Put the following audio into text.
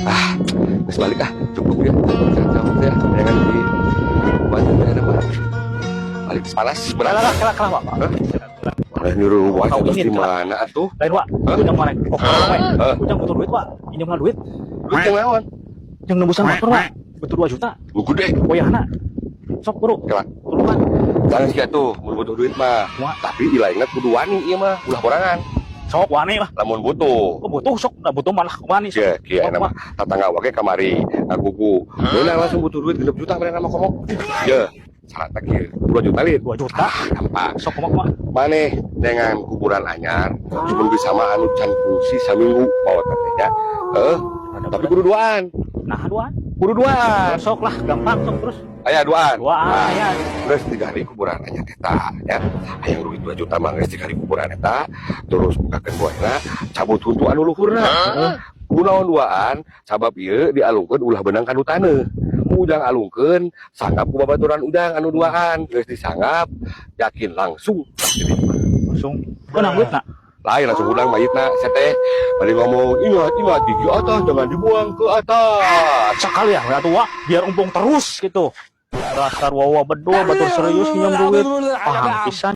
Ah, geus balik ah, cukup ya. Jauh ya, jangan di banyak ya mah. Balik panas berat. Kalah, kalah, kalah, Wak. Hah? Mana nyuruh wae Kau terus ingin, di mana atuh? Lain, Wak. Hah? Ujang mana? Oh, we. Hah? Ujang butuh duit, Wak. Injeum duit. Duit yang naon? Yang nembusan motor, Wak. Butuh 2 juta. Lu gede. Wayahna. Sok buru. Kela. Tulungan. Jangan sih atuh, mun butuh duit mah. Wak. Tapi ilaingna kudu wani ieu mah, ulah borangan. Sok wani lah. Lamun butuh. Oh, butuh sok, da butuh malah wani sok. Ya, kieu nama tetangga wake kamari ngagugu. Meunang langsung butuh duit 6 juta mana nama komo. Ya, syaratna kieu. 2 juta lin. 2 juta. Ah, gampang. Sok kumaha kumaha? Maneh dengan kuburan anyar, cuman bisa mah anu can fungsi saminggu bawa teh nya. Heuh, tapi kudu duaan. Nah, duaan. Kudu duaan. Sok lah, gampang sok terus. Aya duaan. Duaan Nah, ya. terus 3 hari kuburan anyar eta ya. Hayang duit 2 juta mah geus 3 hari kuburan eta, terus bukakeun buahna, cabut huntu anu luhurna. Kunaon duaan? Sabab ieu dialungkeun ulah beunang kanu taneuh. Ujang alungkeun, sanggap ku babaturan ujang anu duaan, geus disanggap, yakin langsung jadi Langsung. Meunang duit nak. Lain langsung ulang mayitna saya teh bari ngomong, "Ingat, ingat, gigi atas jangan dibuang ke atas." Sekali ya, atuh, Wak, biar umpung terus gitu. Dasar wawa bedul, batur serius nginjem duit. Paham pisan.